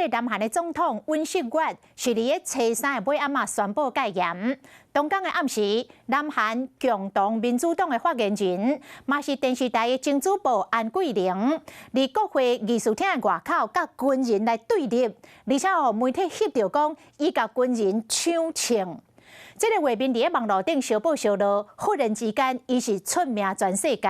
這個南韓的總統尹錫悅是佇咧初三的尾暗仔宣布戒嚴。同工的暗時，南韓共同民主黨的發言人，嘛是電視台的前主播安桂玲，佇國會議事廳的外口，佮軍人來對立，而且予媒體翕著講，伊共軍人搶槍。這個畫面佇咧網路頂相報相落，忽然之間，伊是出名全世界。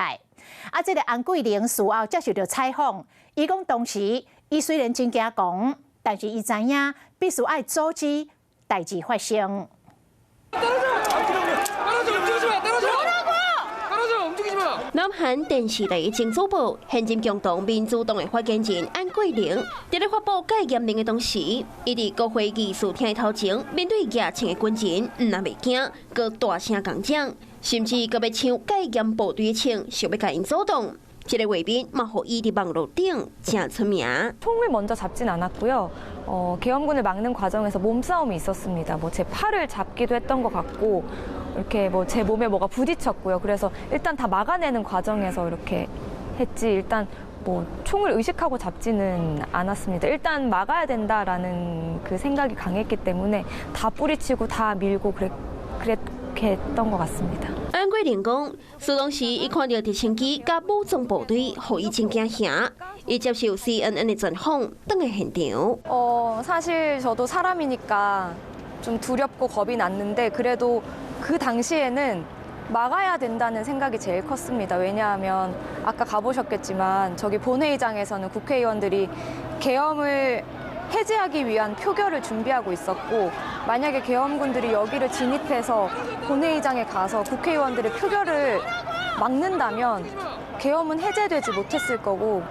啊，這個安桂玲事後接受著採訪，伊講當時伊雖然真驚狂，但是伊知影必須愛阻止代誌發生。南韓電視台的前主播，現任共同民主黨的發言人安桂玲，佇咧發布戒嚴令的同時，伊佇國會議事廳頭前面對舉槍的軍人，毋但袂驚，閣大聲共講，甚至閣欲搶戒嚴部隊的槍，想欲共𪜶阻擋。這個畫面嘛，予伊佇網路頂誠出名。 총을먼저잡진않았고요。계엄군을막는과정에서몸싸움이있었습니다. 뭐 제 팔을 잡기도 했던 것 같고, 이렇게 뭐 제 몸에 뭐가 부딪혔고요. 그래서 일단 다 막아내는 과정에서 이렇게 했지, 일단 뭐 총을 의식하고 잡지는 않았습니다. 일단 막아야 된다라는 그 생각이 강했기 때문에 다 뿌리치고 다 밀고 그렇게 했던 것 같습니다. 安桂玲講，當時伊看著直升機佮武裝部隊，予伊真驚嚇。伊接受 CNN 的專訪，轉來現場。 사실 저도 사람이니까 좀 두렵고 겁이 났는데 그래도 그 당시에는 막아야 된다는 생각이 제일 컸습니다. 왜냐하면 아까 가보셨겠지만 저기 본회의장에서는 국회의원들이 계엄을 해제하기 위한 표결을 준비하고 있었고 만약에 계엄군들이 여기를 진입해서 본회의장에 가서 국회의원들의 표결을 막는다면 계엄은 해제되지 못했을 거고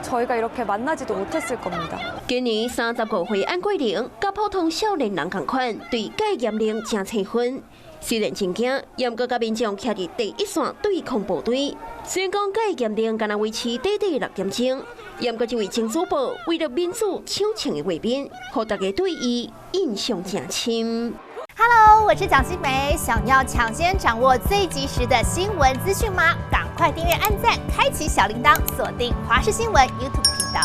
저희가 이렇게 만나지도 못했을 겁니다. 今年35歲安桂玲，佮普通少年人仝款，對戒嚴令誠氣憤。雖然真驚，猶閣佮民眾徛佇第一線對抗部隊。雖然講戒嚴令干焦維持短短6點鐘，猶閣這位前主播為著民主搶槍的畫面，予大家對伊印象誠深。 Hello，我是蔣新梅，想要搶先掌握最及時的新聞資訊嗎？趕快訂閱、按讚、開啟小鈴鐺，鎖定華視新聞 YouTube 頻道。